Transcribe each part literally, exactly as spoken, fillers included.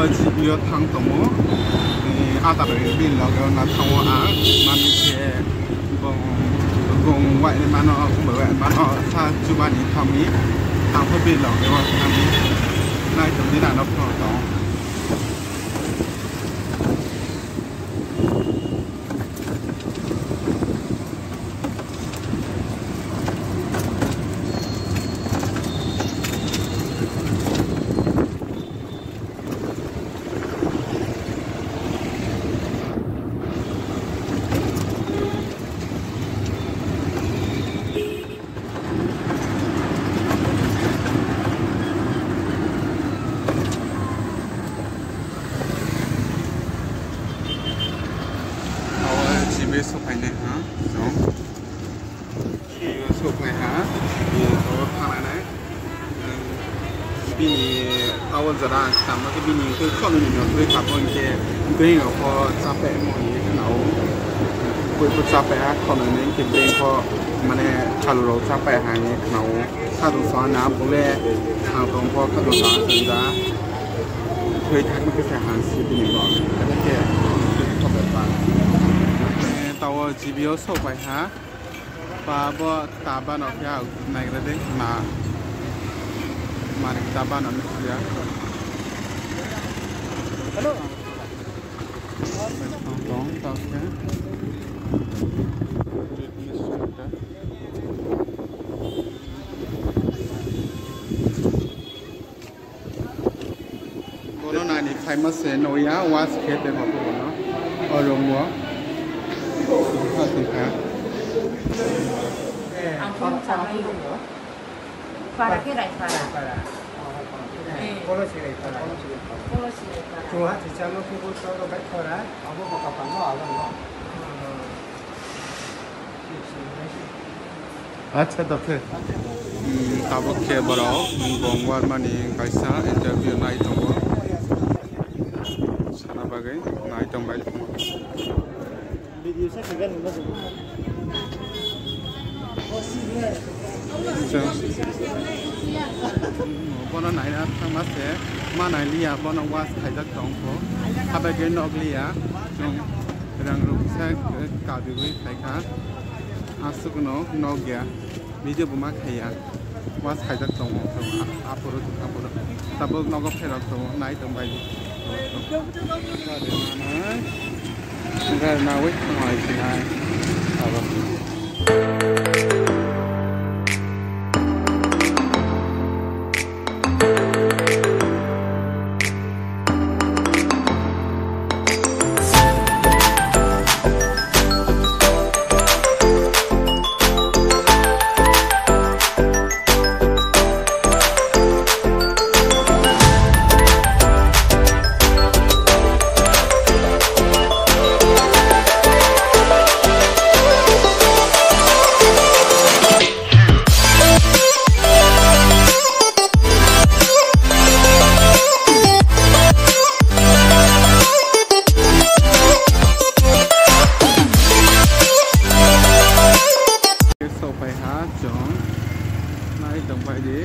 G B o thang tongo. Ni ata bai bini loge o na thango ang. Mami se bong, bong wai mano, bong wai mano sa chubani thangmi. Ang pho bini loge o thangmi. Nai tong di na no phone tong. Awa G B sokhainai ha, chwng. G B soknai ha, bini thangnai. Bini tawal jora ang tamo khe bini twi khonwi no twi khapo hinkhe bini rokho chapai mo hinwi khnao. Bwkhe chapai ha khonwi no hinkhe bini kho mane khalu rok chapai ha hinwi khnao. Khadu sana bole ang tongkho khadu sana sanja. Thwi thangma khe se hansi bini bo. Khe tawo G B o sokpai ha. Ba bo taba no khe ang naigra de ma. Mari taba no nukya. Hello. Tong tong khe. Bono nani famous se noya was khe te ma bono. O room o. Tongkha tongkha. Ang phone chalaio. Para khe Raipara. Para. Eh. Polo si Raipara. Polo si Raipara. Chungha chichamo khe bo choro bai khora. Abo bo kapang no abang no. Acha, dokhe. Hmm, tabuk khe borok, hmm, Bongwarmani kaisa interview nai tongo. Sana bagwi nai tong bai tongo. Chwng, hmm, bono naina thangma se, ma nailiya, bono was khaijak tong kho. Habagwi nok liya, chwng rang rok sa, eh, kabiwi khaikha. Aswkno nokya. Video bo ma khaiya. Was khaijak tongo, tongo, a-, aphuru, aphuru. Tabuk nogo pherok tongo, nai tong bai. Gari nawi thanglai sinai. Abo. Sok phai ha chwng nai tong pai di.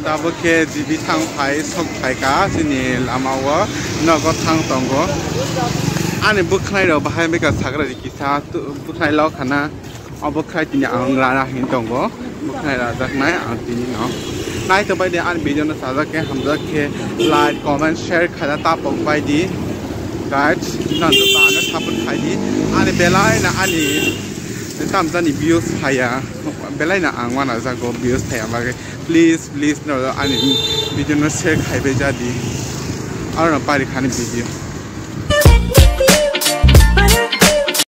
Tabuk khe G B thang phai sok phai kha chini lama o nogo thang tongo. Ani bwkhnai rok bahai meka sagra di kisa bwkhnai lok khana. Obo khai tini ang rana hin tongo. Bwkhnai rajaknai ang tini no. Nai tong bai di ani video no sajak khe hamjak khe like, comment, share khaina ta pok bai di. Guys, nang joto ano support khai di. Ani belai na ani tamjani views phaiya. Belai na ang wana jago views phaiya bagwi. Please, please no ani video no share khai bai ja di. Aro no pari khani video.